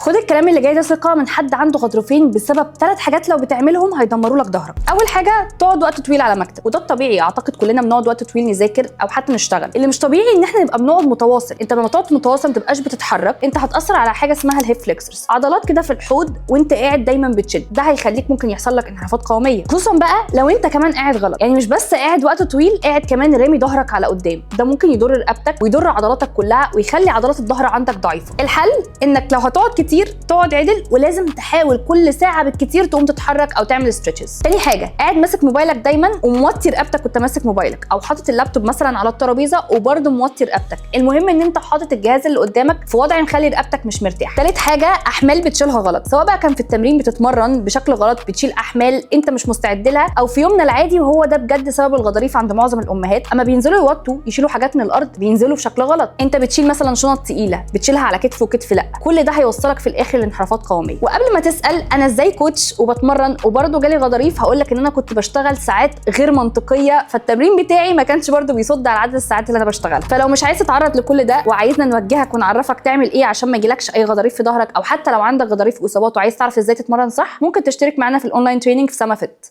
خد الكلام اللي جاي ده ثقة من حد عنده غضروفين بسبب 3 حاجات لو بتعملهم هيدمروا لك ظهرك. اول حاجة، تقعد وقت طويل على مكتب، وده الطبيعي، اعتقد كلنا بنقعد وقت طويل نذاكر او حتى نشتغل. اللي مش طبيعي ان احنا نبقى بنقعد متواصل. انت لما تقعد متواصل ما تبقاش بتتحرك، انت هتاثر على حاجة اسمها ال hip flexors، عضلات كده في الحوض وانت قاعد دايما بتشد، ده هيخليك ممكن يحصل لك انحرافات قواميه، خصوصا بقى لو انت كمان قاعد غلط، يعني مش بس قاعد وقت طويل، قاعد كمان رامي ظهرك على قدام، ده ممكن يضر رقبتك ويضر عضلاتك كلها ويخلي عضلات الظهر عندك ضعيفة. الحل انك لو هتقعد كتير تقعد عدل، ولازم تحاول كل ساعة بالكتير تقوم تتحرك او تعمل stretches. تاني حاجة، قاعد ماسك موبايلك دايما وموطي رقبتك وانت ماسك موبايلك، او حاطط اللابتوب مثلا على الترابيزة وبرده موطي رقبتك. المهم ان انت حاطط الجهاز اللي قدامك في وضع مخلي رقبتك مش مرتاح. تالت حاجة، احمال بتشيلها غلط، سواء بقى كان في التمرين بتتمرن بشكل غلط، بتشيل احمال انت مش مستعد لها، او في يومنا العادي، وهو ده بجد سبب الغضاريف عند معظم الامهات، اما بينزلوا يوطوا يشيلوا حاجات من الارض بينزلوا بشكل غلط. انت بتشيل مثلا شنط تقيلة بتشيلها على كتف وكتف لا، كل ده هيوصلك في الاخر لانحرافات قواميه. وقبل ما تسال انا ازاي coach وبتمرن وبرده جالي غضاريف، هقول لك ان انا كنت بشتغل ساعات غير منطقية، فالتمرين بتاعي ما كانش برده بيصد على عدد الساعات اللي انا بشتغلها. فلو مش عايز تتعرض لكل ده وعايزنا نوجهك ونعرفك تعمل ايه عشان ما يجيلكش اي غضاريف في ظهرك، او حتى لو عندك غضاريف واصابات وعايز تعرف ازاي تتمرن صح، ممكن تشترك معانا في ال online training في سما فيت.